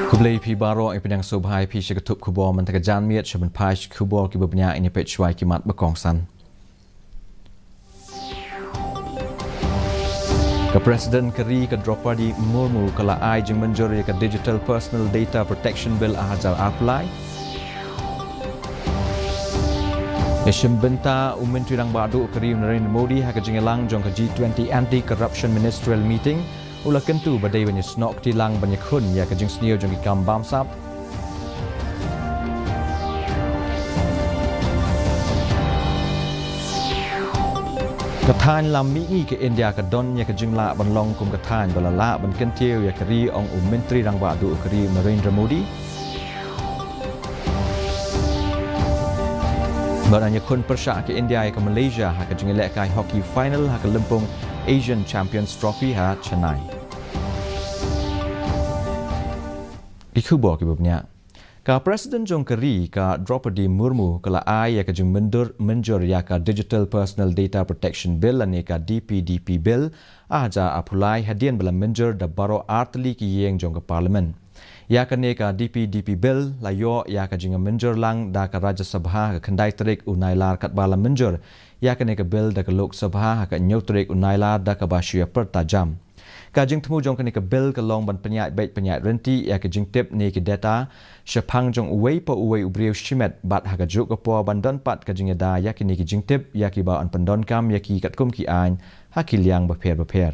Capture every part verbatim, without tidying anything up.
Khublei phi baroh, i pdiang sngewbha ïa phi sha ka thup khubor mynta ka janmiet. Sha ban peit ki khubor kiba bniah, ngin ïa peit shuwa ki mat ba kongsan. Ka President ka ri ka Droupadi Murmu ka la ai jingmynjur ïa ka Digital Personal Data Protection Bill ar hajar arphew lai. Ïa shim bynta u Myntri Rangbah Duh ka ri u Narendra Modi ha ka jingïalang jong ka G twenty Anti-Corruption Ministerial Meeting, u la kyntu ba dei ban ïasnoh kti lang ban ïakhun ïa ka jingsniew jong ki kam bamsap. Ka thaiñ lam mihngi ka India ka don ïa ka jinglah ban long kum ka thaiñ ba la lah ban kyntiew ïa ka ri, ong u Myntri Rangbah Duh ka ri u Narendra Modi. Bad yn ïakhun pyrshah ka India ïa ka Malaysia ha ka jingïalehkai hockey final ha ka lympung Asian Champions Trophy ha Chennai. Ki khubor kiba bniah. Ka President jong ka ri ka Droupadi Murmu ka la ai ïa ka jingmyndur, mynjur ïa ka Digital Personal Data Protection Bill lane ka D P D P Bill ar hajar arphew lai hadien ba la mynjur da baroh artylli ki ïing jong ka Parliament. Ïa kane ka D P D P Bill la ïoh ïa ka jingmynjur lang da ka Rajya Sabha ha ka khyndai tarik u Nailar, katba la mynjur ïa kane ka Bill da ka Lok Sabha ha ka hynñiew tarik u Nailar da kaba shu ïa pyrta jam. Ka jingthmu jong kane ka Bill ka long ban pynïaid beit pynïaid ryntih ïa ki jingtip ne ki data shaphang jong uwei pa uwei u briew shimet, bad ha kajuh ka por ban don pat ka jingïada ïa kine ki jingtip ïa kiba yn pyndonkam ïa ki katkum ki aiñ ha ki liang bapher bapher.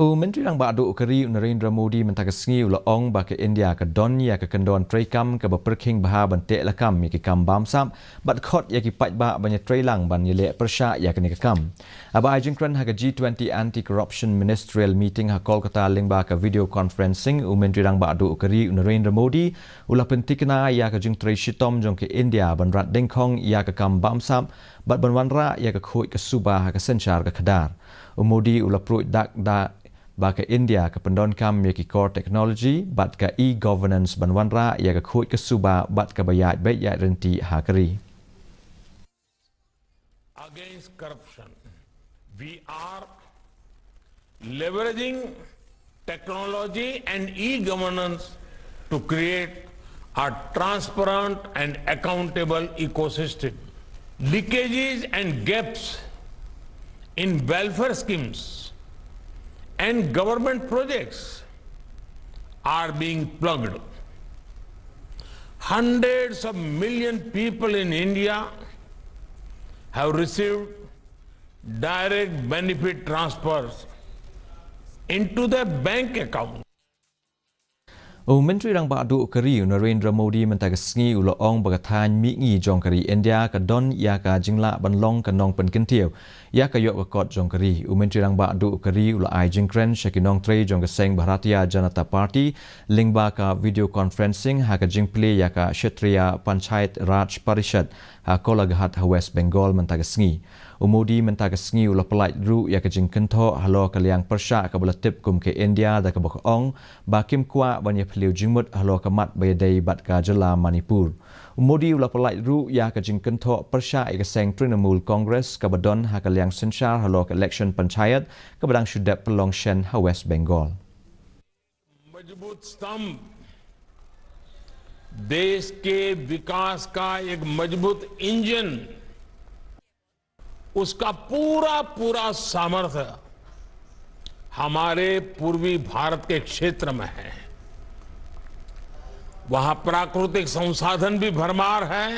U Myntri Rangbah Duh ka ri u Narendra Modi mynta ka sngi u la ong ba ka India ka don ïa ka kyndon treikam kaba pyrkhing bha ban teh lakam ïa ki kam bamsap bad khot ïa ki paidbah ban ïatreilang ban ïaleh pyrshah ïa kane ka kam. Haba ai jingkren ha ka G twenty Anti-Corruption Ministerial Meeting ha Kolkata lyngba ka video conferencing, u Myntri Rangbah Duh ka ri u Narendra Modi u la pynthikna ïa ka jingtrei shitom jong ka India ban rat dyngkhong ïa ka kam bamsap bad ban wanrah ïa ka khuid ka suba ha ka synshar ka khadar. U Modi u la pruid dak da ba ka India ka pyndonkam ïa ki core technology bad ka e-governance ban wanrah ïa ka khuid ka suba bad kaba ïaid beit ïaid ryntih ha ka ri. Against corruption, we are leveraging technology and e-governance to create a transparent and accountable ecosystem. Leakages and gaps in welfare schemes and government projects are being plugged. Hundreds of million people in India have received direct benefit transfers into their bank account. U Myntri Rangbah Duh ka ri u Narendra Modi mynta ka sngi u la ong ba ka thaiñ mihngi jong ka ri India ka don ïa ka jinglah ban long ka nongpynkyntiew ïa ka ïoh ka kot jong ka ri. U Myntri Rangbah Duh ka ri u la ai jingkren sha ki nongtrei jong ka seng Bharatiya Janata Party lyngba ka video conferencing ha ka jingplie ïa ka Kshetriya Panchayat Raj Parishad ha Kolaghat ha West Bengal mynta ka sngi. U Modi mynta ka sngi u la pyllait ruh ïa ka jingkynthoh halor ka liang pyrshah kaba la tip kum ka India da kaba ka ong ba kim kwah ban ïaphylliew jingmut halor ka mat ba ïadei bad ka jylla Manipur. U Modi u la pyllait ruh ïa ka jingkynthoh pyrshah ïa ka seng Trinamool Congress kaba don ha ka liang synshar halor ka election panchayat kaba dang shu dep pynlong shen ha West Bengal. मजबूत स्तंभ, देश के विकास का एक मजबूत इंजन, उसका पूरा पूरा सामर्थ्य हमारे पूर्वी भारत के क्षेत्र में है। वहां प्राकृतिक संसाधन भी भरमार है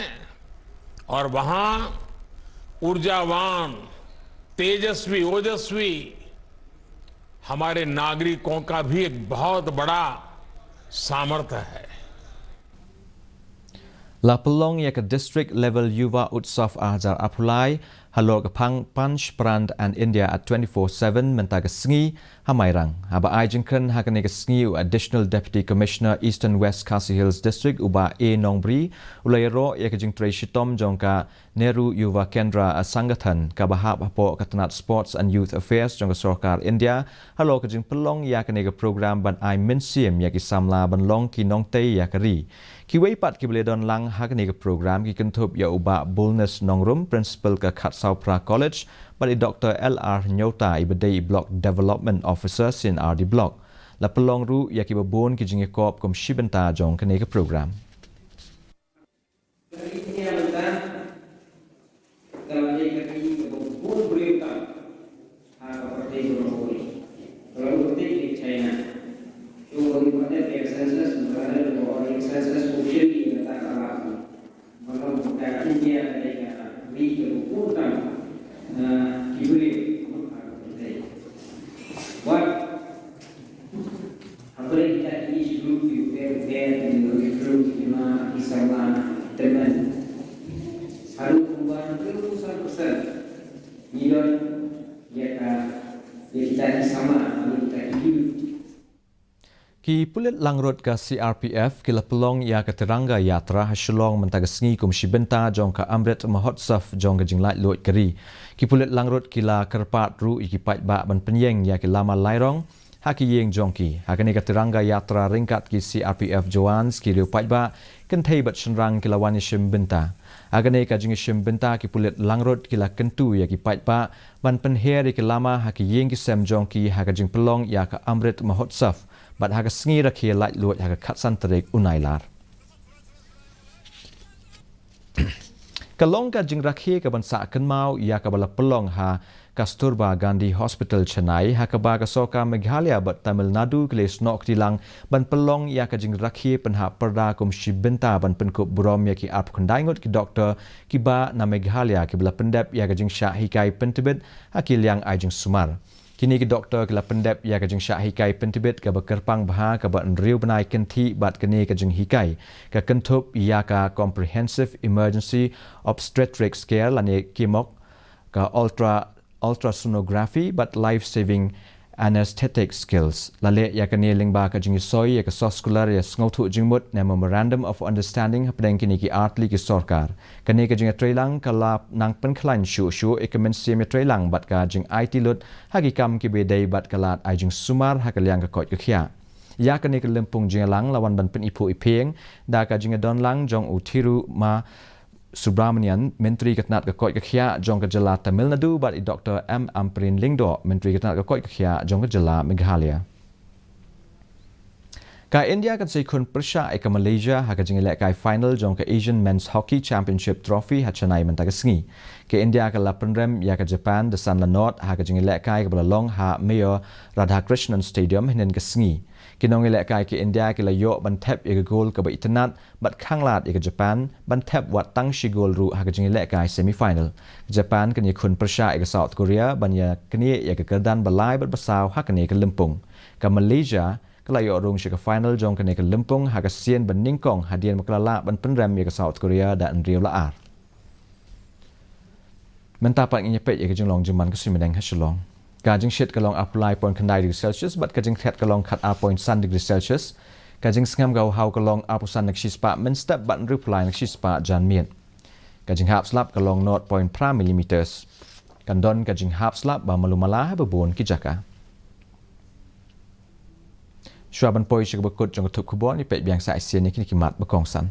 और वहां ऊर्जावान, तेजस्वी, ओजस्वी हमारे नागरिकों का भी एक बहुत बड़ा सामर्थ्य है। La pynlong ïa ka District Level Yuva Utsav ar hajar arphew lai halor ka Panch Prant and India at twenty-four seven mynta ka sngi ha Mairang. Haba ai jingkren ha kane ka sngi u Additional Deputy Commissioner Eastern West Khasi Hills District u Bah A Nongbri u la ïaroh ïa ka jingtrei shitom jong ka Nehru Yuva Kendra Sangathan kaba hap hapoh ka tnat Sports and Youth Affairs jong ka sorkar India halor ka jingpynlong ïa kane ka program ban ai mynsiem ïa ki samla ban long ki nongtei ïa ka ri. Kiwei pat kiba la don lang ha kane ka program ki kynthup ïa u Bah Bulnes Nongrum, Principal ka Khatsawphra College, bad i Doctor L R Nyota iba dei i Block Development Officer C and R D Block. la pynlong ruh ïa kiba bun ki jingïakop kum shi bynta jong kane ka program. Wat hapdeng kita ki age group ki uper uper, ki nongshong ki ma, ki samla, ki tymmen, haduh kumba hynriew san persen ngi don ïa ka, ïa kita ki samla, ïa kita ki youth. Ki pulit langrut ka C R P F ki la pynlong ïa ka Tiranga Yatra ha Shillong mynta ka sngi kum shi bynta jong ka Amrit Mahotsav jong ka jinglaitluid ka ri. Ki pulit langrut ki la kyrpad ruh ïa ki paidbah ban pynïeng ïa ki lama lairong ha ki ïing jong ki. Ha kane ka Tiranga Yatra ryngkat ki C R P F jawans, ki riew paidbah, kynthei bad shynrang ki la wan ïashim bynta. Ha kane ka jingïashim bynta ki pulit langrut ki la kyntu ïa ki paidbah ban pynher ïa ki lama ha ki ïing ki sem jong ki ha ka jingpynlong ïa ka Amrit Mahotsav bad ha ka sngi rakhe laitluid ha ka khatsan tarik u Nailar. Ka long ka jingrakhe kaban sah kynmaw ïa kaba la pynlong ha Kasturba Gandhi Hospital Chennai, ha kaba ka sorkar Meghalaya bad Tamil Nadu ki la ïasnoh kti lang ban pynlong ïa ka jingrakhe pynhap pyrda kum shi bynta ban pynkup burom ïa ki arphew khyndai ngut ki doktor kiba na Meghalaya kiba la pyndep ïa ka jingshah hikai pyntbit ha ki liang ai jingsumar. Kine ki doktor ki la pyndep ïa ka jingshah hikai pyntbit kaba kyrpang bha kaba hynriew bnai kynthih bad kane ka jinghikai ka kynthup ïa ka Comprehensive Emergency Obstetrics Care lane CHEMOC, ka ultra, ultrasonography bad life saving anesthetic skills. La leh ïa kane lyngba ka jingïasoi ïa ka soskular ïasngewthuh jingmut ne Memorandum of Understanding hapdeng kine ki artylli ki sorkar. Kane ka jingïatreilang ka la nang pynkhlaiñ shuh shuh ïa ka mynsiem ïatreilang bad ka jingaiti lut ha ki kam kiba ïadei bad ka lad ai jingsumar ha ka liang ka koit ka khiah. Ïa kane ka lympung jingïalang la wan ban pyniphuh iphieng da ka jingïadonlang jong u Thirumal Subramanian, Myntri ka tnat ka koit ka khiah jong ka jylla Tamil Nadu, bad i Doktor M Ampareen Lyngdoh, Myntri ka tnat ka koit ka khiah jong ka jylla Meghalaya. Ka India kan sa ïakhun pyrshah ïa ka Malaysia ha ka jingïalehkai final jong ka Asian Men's Hockey Championship Trophy ha Chennai mynta ka sngi. Ka India ka la pynrem ïa ka Japan da san la nod ha ka jingïalehkai kaba la long ha Mayor Radhakrishnan Stadium hynnin ka sngi. Ki nongïalehkai ka India ki la ïoh ban thep ïa ka gol kaba itynnad bad khanglad ïa ka Japan ban thep wat tang shi gol ruh ha ka jingïalehkai semi final. Ka Japan kan ïakhun pyrshah ïa ka South Korea ban ïaknieh ïa ka kyrdan ba lai bad ba saw ha kane ka lympung. Ka Malaysia ka la ïoh rung sha ka final jong kane ka lympung ha ka sien ba nyngkong hadien ba ka la lah ban pynrem ïa ka South Korea da hynriew la ar. Mynta pat ngin ïa peit ïa ka jinglong jingman ka suiñ bneng ha Shillong. Ka jingshit ka long arphew lai point khyndai degree Celsius bad ka jingkhriat ka long khat ar point san degree Celsius. Ka jingsngem ka haw ka long arphew san na ka shispah mynstep bad hynriewphew lai na ka shispah janmiet. Ka jinghap slap ka long nought point phra millimeters. Kan don ka jinghap slap ba malu mala ha ba bun ki jaka. Shuwa ban poi sha kaba kut jong ka thup khubor, ngin peit biang sa shisien ïa kine ki mat ba kongsan.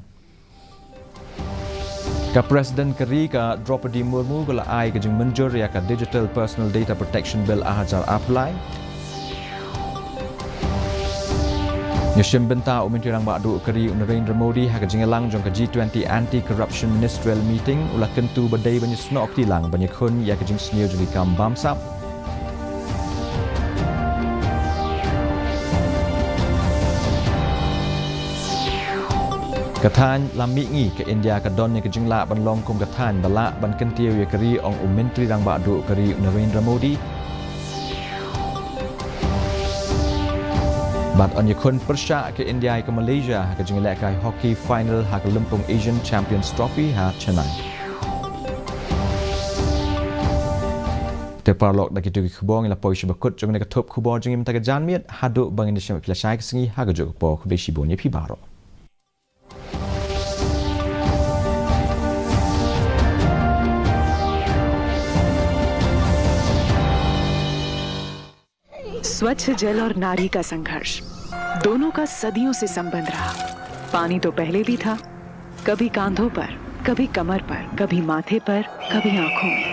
Ka President ka ri ka Droupadi Murmu ka la ai ka jingmynjur ïa ka Digital Personal Data Protection Bill ar hajar arphew lai. Ïashim bynta u Myntri Rangbah Duh ka ri u Narendra Modi ha ka jingïalang jong ka G twenty Anti-Corruption Ministerial Meeting, u la kyntu ba dei ban ïasnoh kti lang ban ïakhun ïa ka jingsniew jong ki kam bamsap. Ka thaiñ lam mihngi, ka India ka don ïa ka jinglah ban long kum ka thaiñ ba lah ban kyntiew ïa ka ri, ong u Myntri Rangbah Duh ka ri u Narendra Modi. Bad yn ïakhun pyrshah ka India ïa ka Malaysia ha ka jingïalehkai hockey final ha ka lympung Asian Champions Trophy ha Chennai. Te paralok, da kito ki khubor ngin la poi sha ba kut jong kane ka thup khubor jong ngi mynta ka janmiet, haduh ba ngin ïashem phi la shai ka sngi ha kajuh ka por, khublei shibun ïa phi baroh. स्वच्छ जल और नारी का संघर्ष, दोनों का सदियों से संबंध रहा। पानी तो पहले भी था, कभी कांधों पर, कभी कमर पर, कभी माथे पर, कभी आंखों में।